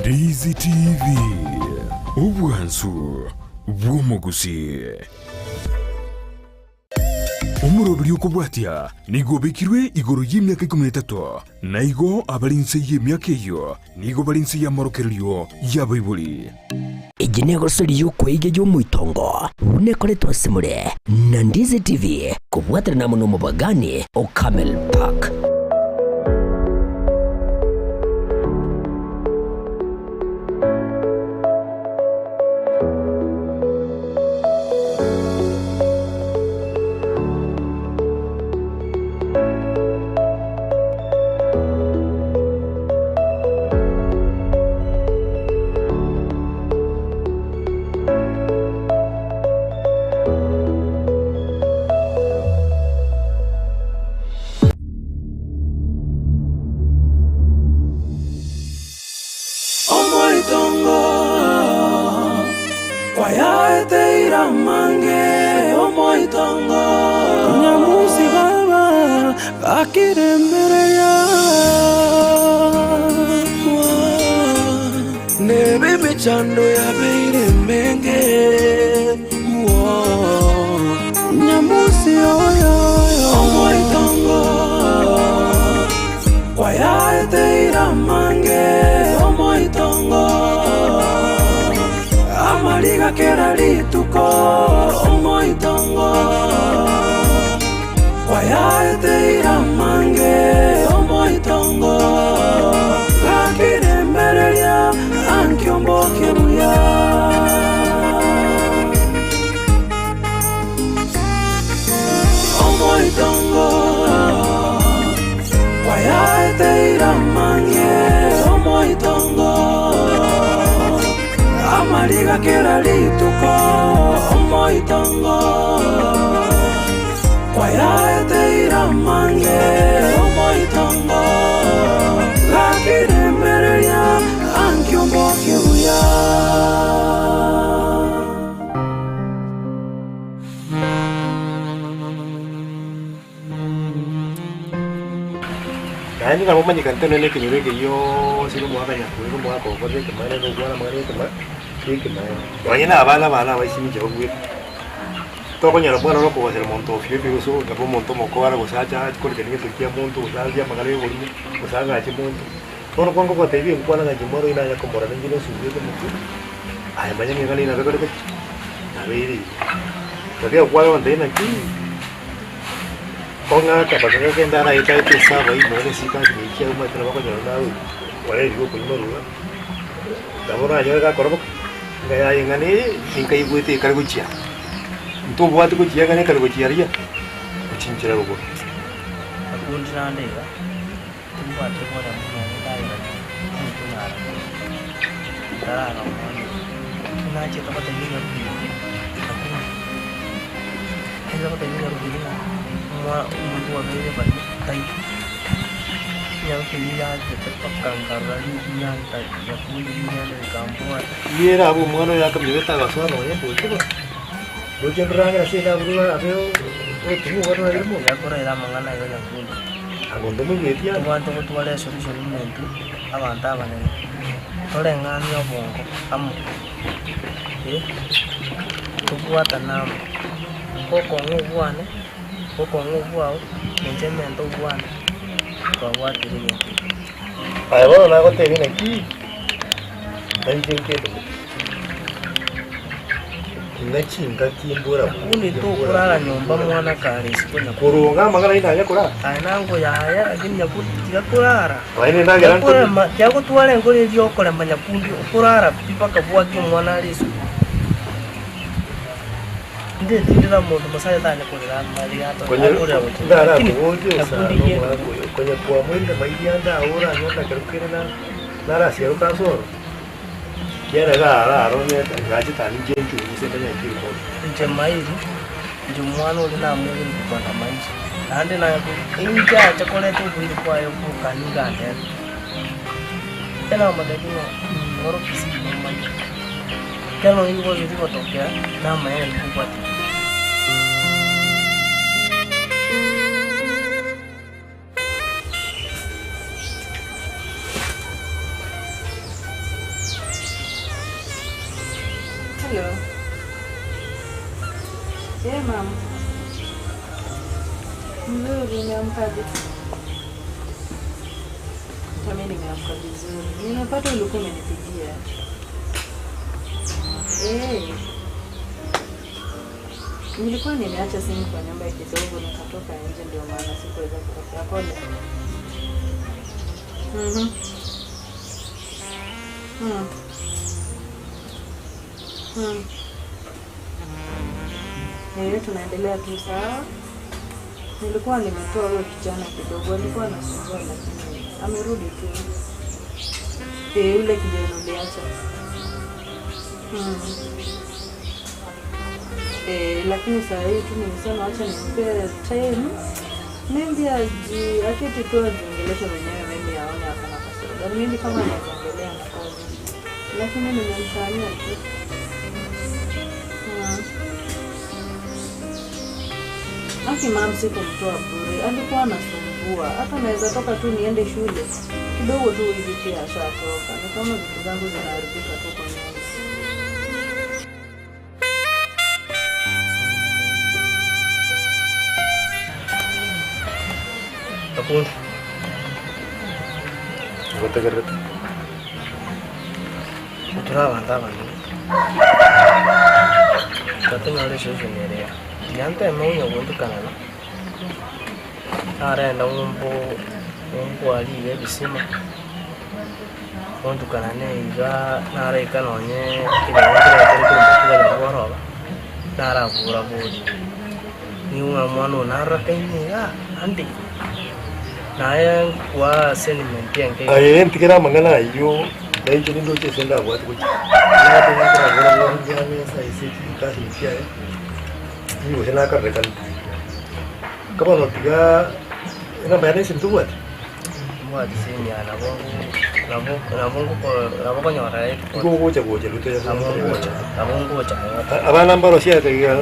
Ndizi TV, obwansu bw'omogusii. Omoroberi okobwatia nigo obekirwe igoro y'emiaka ikomi na etato, na igo abare inse y'emiaka eyio nigo bare inse y'amorokererio y'abaibori. Eye negosori y'okweiga y'omoitongo buna ekoretwe ase more na Ndizi TV kobwaterana amo nomobagani o Camel Park. Omoitongo kwayaeteire amange, omoitongo. Nyamusi baba gakiremereria, Nebe emechando yabeire emenge, Nyamusi oyo, omoitongo. Kwayaeteire amange omoitongo, amariga kera rituko omoitongo. Kwayaeteire amange omoitongo, gakiremereria ankio mboke buya. Omoitongo kwayaeteire amange omoitongo amariga kera rituko omoitongo kwayaeteire amange omoitongo gakiremereria ankio mboke buya. Naende nabo omanyekanete nonya na ekenyoro eke gionsi na omogaka nyakundi na omogaka okorire ekemanyererio na okwana amang'ana y'ekema y'ekemanyererio. Nonye na abana bane abaisimiche babuete, tokonyora mwana ore okogosera monto ofio ofio gose obe omonto omokora gose ache ache korikani gento kia monto gose arie amang'ana ya oborimo gose agache monto. Bono kwango gotebia enkwana ng'a inche mwana oyio nanye komorora ninche nosumbete omotwe, aye manya nigo nere nabe korete ki? Nabeire igo. Tobia gokwana gontebia naki, kong'aka mpaka ng'akende araete aete esaba ime nonye esikati eye ekiagera omanyete nabo okonyora nawe orerire okonywa marura, nabo oranyore gakoroboka, ng'a yaye ng'a neye ninkaigwete ekare gochia, ntobwate gochia ekare ekare gochia aria, gochinchera rogoro. Nakundi naende iga. Timbwati boremu nonya ndagera tinkonyara ntarara moyo. Nachete gotebia enyaroka eye nakure. Nachete gotebia enyaroka eye ng'a omwa omonto obeire baria taiyo. Enyaroka eyio yachete mpaka nkarora rinyanta riakunde rinyanda rikambwata. Riera abwo omwana oyo akamioyete agasoa nonya gochia gochia ndorang'e ase enda abwo abe ogotumwa ogoteba rimo. Tiga koraira amang'ana aye onyakunde. Agonto moigweti amo. Tobwate gotwara esolution buna intwe abanto abanene, toreng'anie obongo amo, eh, tobwatane amo, gokong'a obwane, gokong'a obwao, inche mente obwane, twabwatire egento ekio. Aye bono nagotebia naki, nainche nkende gose. Ng'a chingaki mbora Nyakundi tokorara nyomba mwana kare isiko nyakundi. Koronga amang'ana aino aye korara. Aye nango yaya lakini nyakundi tiga korara. Nonya nendagera Tiga korema tiga gotwara enkoro eria okorema nyakundi okorara pi mpaka bwake omwana are isiko. Inde tindira monto mosacha tanya korera amariga akorera gochia lakini nyakundi gento. Konya kwamoirire mairianda ao oranyore na kero kere narasiaroka ase oro. Kiagera iga ararore gachete aria inche enchuni gose ndanyare chirikori. Inche mairi, inche omwana oria namwegire gokwana maiso, naende naye inche ache koreta oboiri bwaye bwoka nigo andete. Ekero namotebia ng'a oro Kisii nomanye, ekero nonye rigoso rigotokea namanye ng'a nikobwatia. Hello. Hey, mama. Mzuri, umeamkaje? Hata mimi nimeamka vizuri. Nimepata ulikuwa umenipigia. Eh. Nilikuwa nimeacha simu kwa nyumba kidogo nikatoka nje ndio maana sikuweza kupokea. Pole. Eh, tunaendelea tu sawa. Nilikuwa nimetoa huyo kijana kidogo, alikuwa anasumbua lakini amerudi tu. Eh, yule kijana uliacha. Eh, lakini saa hii tu nimesema acha nimpe time. Maybe aji aketi tu ajiongeleshe mwenyewe, maybe aone ako na kasoro gani. Maybe kama anaweza endelea na kazi, lakini nimemfanyia tu. Aki mam, sikumtoa bure, alikuwa anasumbua. Hata naweza toka tu niende shule kidogo tu hivi, pia ashatoka. Nikaona vitu zangu zinaharibika tu kwa nyumba. Nyakundi Ngotegerete. turi abantu abanene twatonyora esocial tiga nteme onya gontukanana narenda ng'umbu ng'umbwariga ebisima gontukanana iga naraika nonye ekenyoro nkeretere korwa nyabworoba narabura bori nigo ng'a omwana oyo narorekaine iga ande naye nkwa sentiment enke iga. Aye ntigera amang'ana aywo nainche nindoche ase ndabwate gochia nategerabora njane ase chikasi chiaye nigose nakarorekana kabono tiga enamba yane ase ntobwate Mbwati simu ya nabo nabo nabo nabo konyora igo ogocha gocha ruto nabo ngocha nabo ngocha abana mbaro chiategira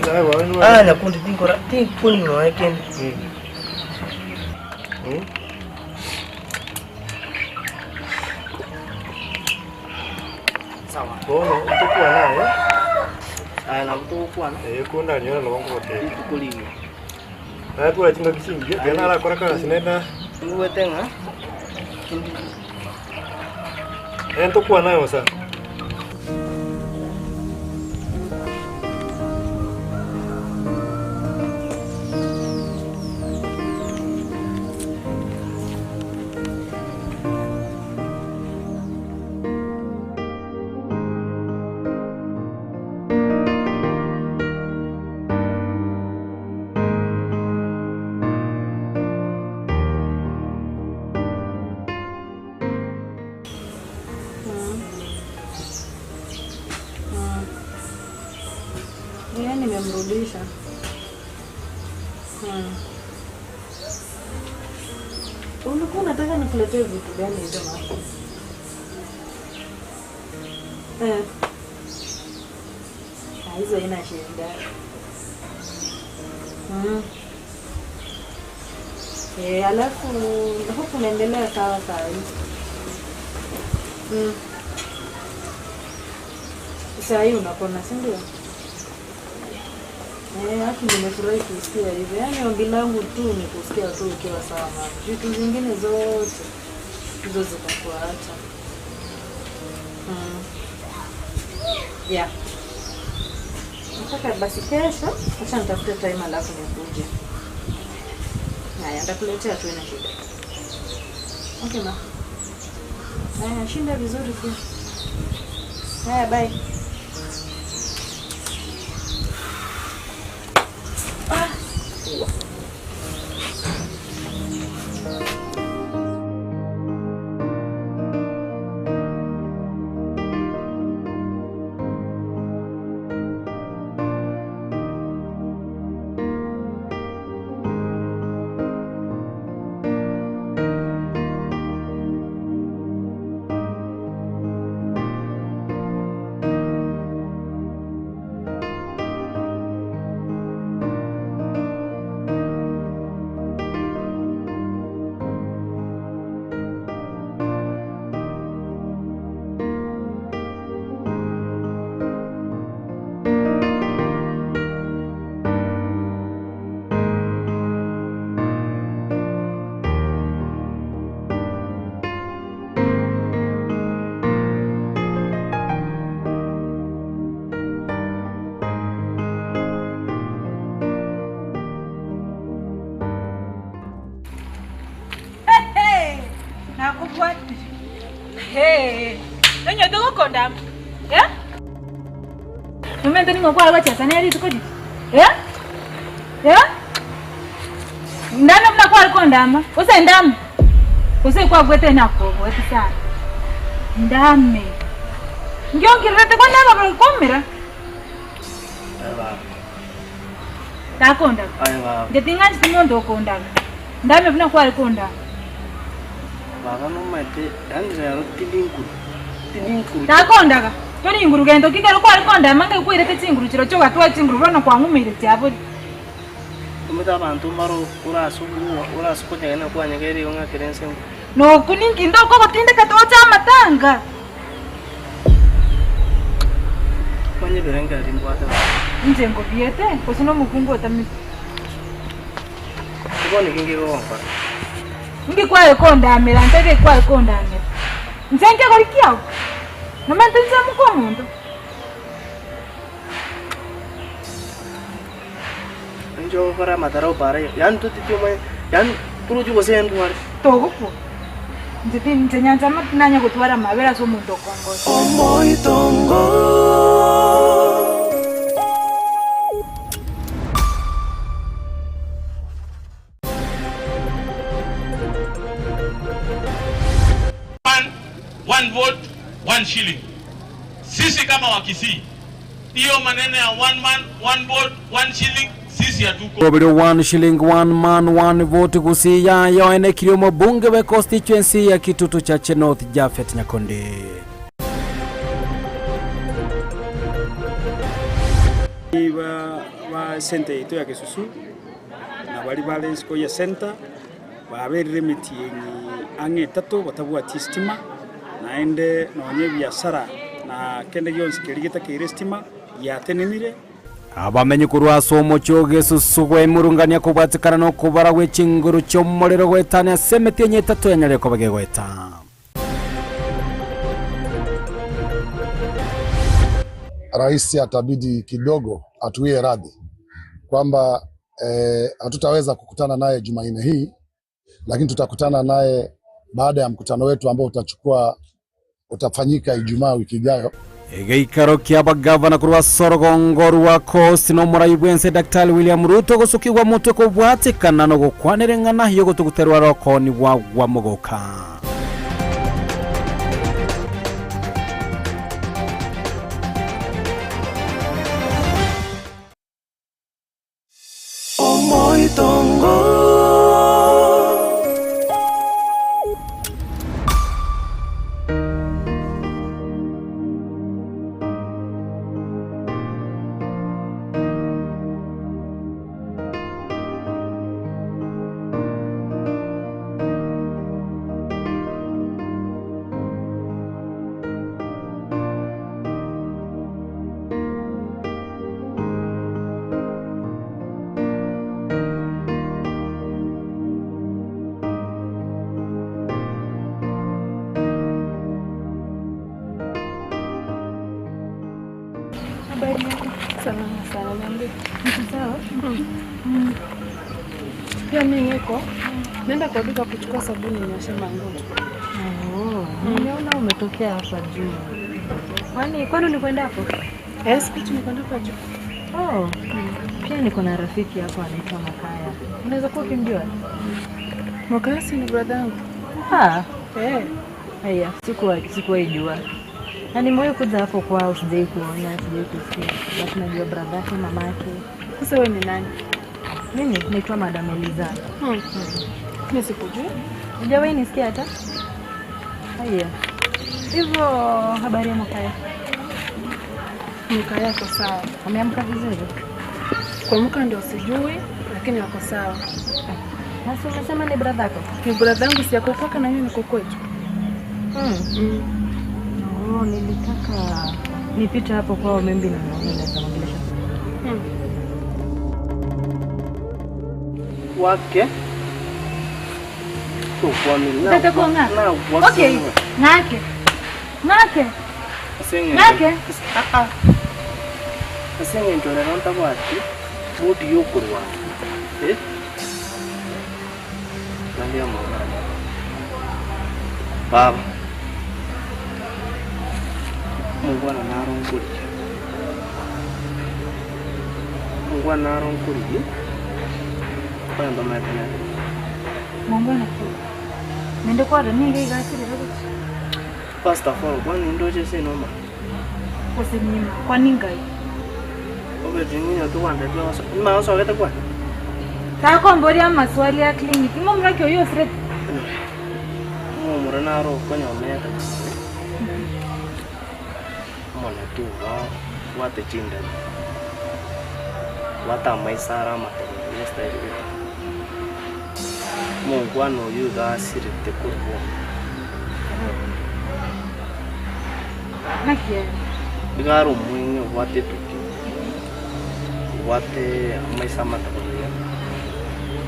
ah nyakundi tinkora tinkundi noe kende sawa bono ntokwana eh aya nabo togokwana eh kondanyora nabo nkogotebia rituko rigiya natwara chingaki chingiya tiga narakora kagasi nenda niwete ng'a kindi ntokwana yosa. Yeye nimemrudisha. Ulikuwa unataka nikuletee vitu gani hizo mama? Eh. Ah, hizo haina shida. Eh, alafu hope unaendelea sawa sawa. Saa hii unapona, si ndio? Eh, haki nimefurahi kusikia hivyo. Yaani ombi langu tu ni kusikia tu ukiwa sawa mama. Vitu zingine zote hizo zitakuacha. Yeah. Nataka basi kesho, acha nitafute time alafu nikuje. Haya, nitakuletea tu ina shida. Okay ma. Haya, shinda vizuri pia. Haya, bye. Nonyete gokondama? Eh? Nomente ning'o kware gochesa nere rituko riria? Eh? Eh? Ndame buna kware kondama, gose ndame? Gose kwagwete nakoboete sana. Ndame. Ngiongererete kondama buna komera. Takondaga. Inche ting'ancheti monto okondaga. Ndame buna kware kondaga. Baba nomaete, yaani rero tindi nkuru, tindi nkuru. Takondaga. Tori nguru gento ki ekero kware kondama ng'ai kwairete chinguru chirochio ogatwara chinguru bono kwang'umeire chiabori. Omanyete abanto mbare orase orase konyegena kwanyegera igo ng'akere ense nguru. Nokwo ninki ndokogotindeka toche amatanga? Manye ebirengererio mbwate baba. Inche nkobiete, gose nomokungu otameti? Bono eki ngegogonkora. Inki kware kondamera? Ntebie eki kware kondamera. Inche nkegori kiao? Nomanyete inche moka omonto? Inche ogokora amatarau para iga, yaani totiti omanye, yaani torochi gose ndware. Togokwa. Inche ti inche nyancha ama tinanya gotwara amabera ase omonto okongosa. Omoitongo. One, one vote, one shilling. Sisi kama Wakisii, hiyo maneno ya one man, one vote, one shilling sisi hatuko. Oberio one shilling one man one vote Gusii yaya oenekirie omobunge bwe constituency ya Kitutu Chache North Japhet Nyakundi. Ba center yaito ya Gesusu na baria bare isiko ye center baberire emetienyi ang'e etato batabwati estima, naende nonya ebiasara na kende gionsi keria getakeire estima giatenenire. Abamenyi korwa ase omochie o Gesusu gwemurungania kobwatekana nokobara gwe chinguru chi'omorero goetania ase emetienyi etato yanyarire koba gegoeta. Rais atabidi kidogo atuie radhi kwamba hatutaweza kukutana naye Jumanne hii, lakini tutakutana naye baada ya mkutano wetu ambao utafanyika Ijumaa wiki ijayo. Egeikaro ki'abagavana korwa ase orogongo rwa Coast na omorai bw'ense Daktari William Ruto gosukigwa motwe kobwatekana nogokwanera eng'ana y'ogotuguterwa rokoonigwa gwa mogoka. Omoitongo. Habari yako? Salama sana, niambie. Niko sawa? Pia mimi niko naenda kwa duka kuchukua sabuni nioshe manguo. Oh, nimeona umetokea hapa juu. Kwani kwani ulikwenda hapo? Eh, siku tumekwenda hapa juu. Oh, pia niko na rafiki hapo anaitwa Makaya. Unaweza kuwa ukimjua? Makaya si ni brother yangu. Ah. Eh. Haya, sikuwahi jua. Na nimewahi kuja hapo kwao, sijai kuona, sijai kusikia. But najua brother yake, mamake. Sasa wewe ni nani? Mimi naitwa Madam Eliza. Mimi sikujui. Hujawahi nisikia hata? Haya. Hivyo habari ya Makaya? Makaya ako sawa. Ameamka vizuri? Kuamka ndio sijui, lakini ako sawa. Sasa unasema ni brother yako? Ni brother yangu, si yako kwake na mimi niko kwetu. Oh, nilitaka nipite hapo kwao maybe na naona naweza mwongelesha. Wake tokwamire Utata kwa ng'ake? Okay, ng'ake. Ng'ake. Ng'ake. Ase eng'encho rero ntabwati mood yokorwana eh? Naende amang'ana. Baba. Omongwana naro nkorigia, omongwana naro nkorigia, onye ntomanyete nere. Mongwana ki? Naende kwarora nigo iga asirire gochia. First of all, kwani nindoche ase enoma? Gose nyima, kwani ngai? Obeti ng'ina togwantebi oso, nyuma osogete kwani? Takomboria amaswali a clinic, momura ki oyio osirete? Omomura naro okonyometa gose, omonto iga obwate chindani, obwate amaiso are amatobe buya estyle gete. Omongwana oyio iga asirete korwa bono. Naki ere? Iga are omweng'e obwate etuki, obwate amaiso amatobe buya,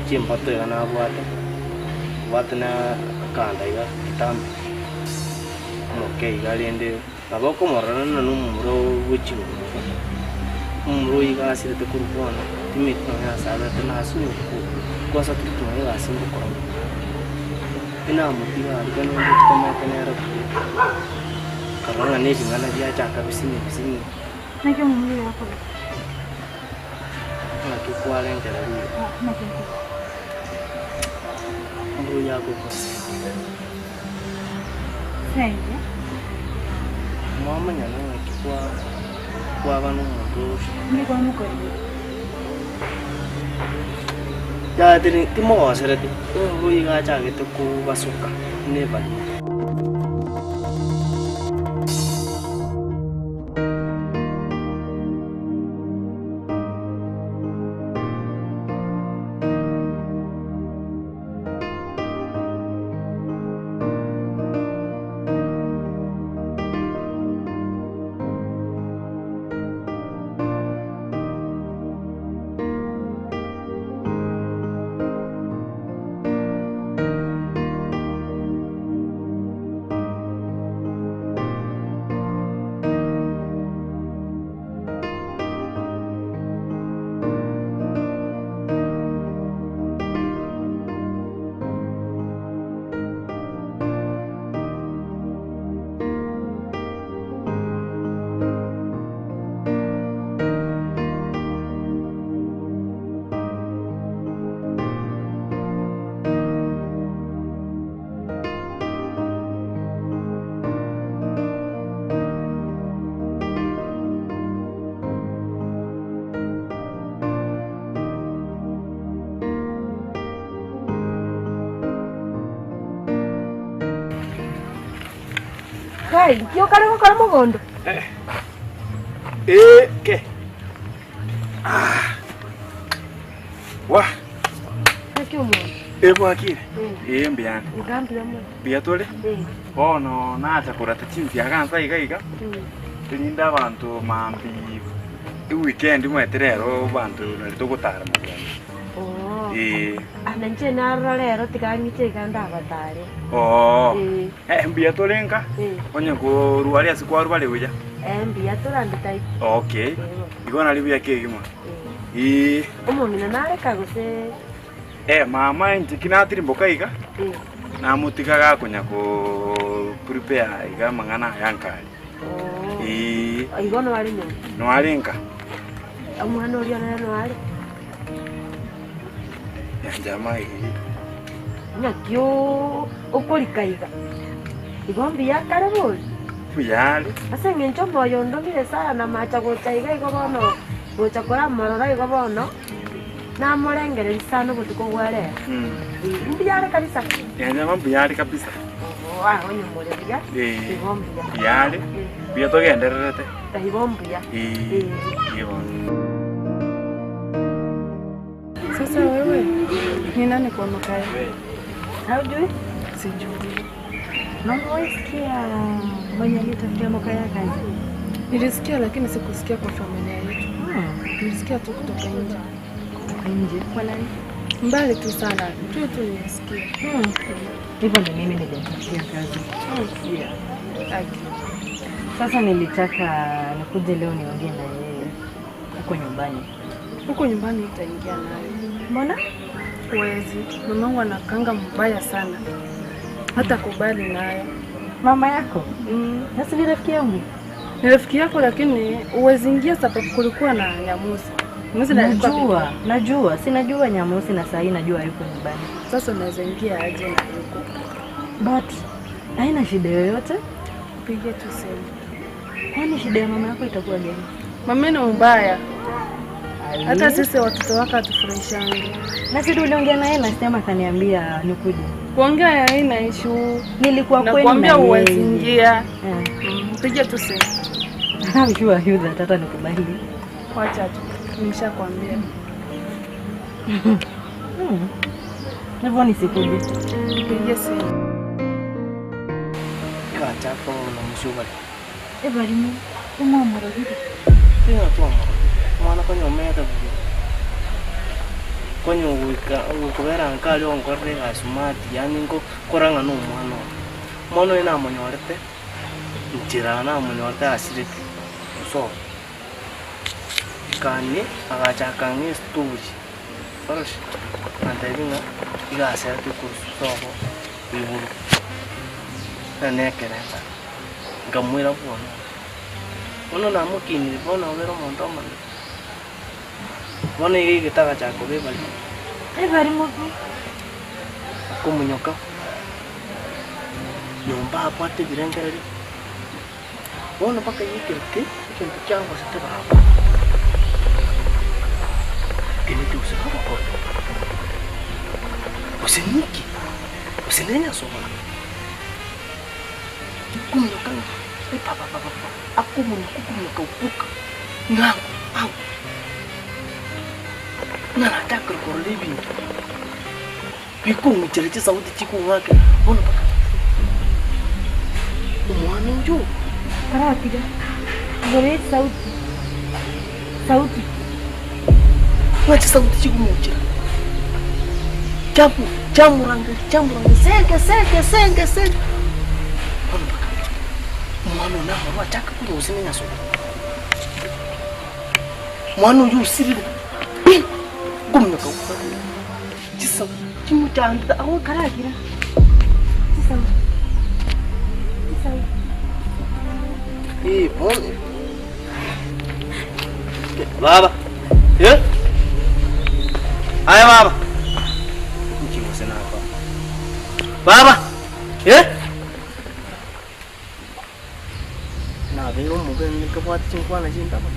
chimbato iga nabwate, obwate na akanda iga kitambe, omoke iga rende nabo okomorora ng'a nomomura bwe chinguru, omomura oyio iga asirete korwa bono, timanyeti nonye ase abete nase oko, kwanza tari komanya egasi ngokora mono. Tinamotiga aria kane ngochi komanyete nere buya, nkarora ng'a ne ring'ana riachaka bisinyo bisinyo. Naki omomura oyo akobeka? Naki kwarengera riria? Naki nkoba? Omomura oyo agokoseka. Senge. Mwamanyana ng'aki kwa kwaba nomonto osio. Inde kwamokorire? Yaya tiri timogosereti, omomura oyo iga achagete kobasuka nebari. Kai, nki okare gokora mogondo? Eh, ke. Ah. Wa. Naki omonto? Eh, bwakire. Eh, mbuya. Iga mbuya mono. Mbuya tore? Eh. Bono nacha korata chinsiaga nsa iga iga. Erinde abanto mambia eweekend omanyete rero abanto nari togotara mogondo. Oo. Eh. Aa inche narora rero tiga ng'iche iga ndabatare. Oo. Eh. Eh, mbuya tore nka? Eh. Onye korwa aria ase kwarwa bare buya? Eh, mbuya torande tai. Okay. Eh. Igo nari buya kegima. Eh. Omong'ina nareka gose? Eh, mama inche ki natirimboka iga? Eh. Namotiga gakonya ko prepare iga amang'ana aya nkare. Oo. Eh. Igo noare nyomba? Noare nka. Omwana oria nere noare? Yanchama eye. Naki okorika iga? Igo mbuya kare bori? Mbuya are. Ase engencho omoyo ondomire sana macha gocha iga igo bono gocha koramorora igo bono namorengereria sana obotuko bwa rero. Mbuya are kabisa. Yanchama mbuya are kabisa. Oo aye onye more buya. Igo mbuya. Mbuya are. Mbuya togendererete. Igo mbuya. Igo. Sasa wewe ni nani kwa Makaya? Haujui? Sijui. Na umewahi sikia mwenye alitafutia Makaya kazi? Nilisikia lakini sikusikia kwa familia yetu. Nilisikia tu kutoka nje. Kutoka nje? Kwa nani? Mbali tu sana, tu tu nilisikia. Hivyo ndio mimi nilimtafutia kazi. Yeah. Aki. Sasa nilitaka nikuje leo niongee na yeye huko nyumbani. Huko nyumbani utaingia nayo. Mbona? Huwezi. Mamangu anakanga mbaya sana. Hata kubali nayo. Mama yako? Sasa ni rafiki yangu. Ni rafiki yako lakini huwezi ingia sababu kulikuwa na Nyamusi. Nyamusi ndiye alikuwa Najua, najua, si najua Nyamusi na saa hii najua yuko nyumbani. Sasa unaweza ingia aje na yuko? But haina shida yoyote. Pigia tu simu. Kwani shida ya mama yako itakuwa gani? Mama ni mbaya. Ai. Hata sisi watoto wake hatufurahishangi. Na si tuliongea naye na sema akaniambia nikuje. Kuongea haina issue. Nilikuwa kwenu Nakuambia na huwezi yeye. ingia. Eh. Pigia tu simu. I'm sure you that hata nikubali. Wacha tu. Nimeshakwambia. Hivyo nisikuje. Pigia simu. Gachaka na mushubari. Ebarimu umwamurogire. Ina twamurogire. Mwana konyomete buya. Konya goika gokobera nka aria onkorera egasi mati yaani nkokora ng'a na omwana oyo. Omwana oyo namonyorete, nchera namonyorete asirete sobo. Kani agachaka ng'a estori, oroche, agantebia ng'a iga aserete korwa sobo igoro, ng'a nekerenta, nkamoira bwono. Bono namokinire bono obere omonto omonene. Bono iga egete agachaka koba ebarimo. Ebarimo ki? Akomonyoka nyomba abwate ebirengererio. Bono mpaka yaikire ki egento kiangosete baba. Keneti gose nobokoro, gose ninki, gose nenyasobola. Komonyoka ng'a epapapapapa akomonyoka okomonyoka okoka ng'a ango ng'a nachakire korora ebinto bikong'ichera chisauti chikong'akera bono mpaka omwana oyo. Karatiga igoro ye chisauti sauti. Ng'a chisauti chikomochera chiamu chiamorangeria chiamorangeria senge senge senge senge bono mpaka omwana oyo namorwa achake konywa gose nenyasogo. Omwana oyio osirire pi, nkominyoka gokwana chisauti chimochandete agwo Karakira chisauti chisauti. Eh, bono baba eh aye baba inki gose nakora baba eh Nabeire omobe nkabwate chinkwana chintaba.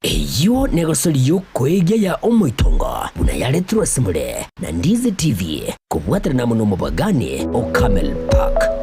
Eyio negosori y'okoegia ya omoitongo buna yaretirwe ase more na Ndizi TV kobwaterana amo nomobagani o Camel Park.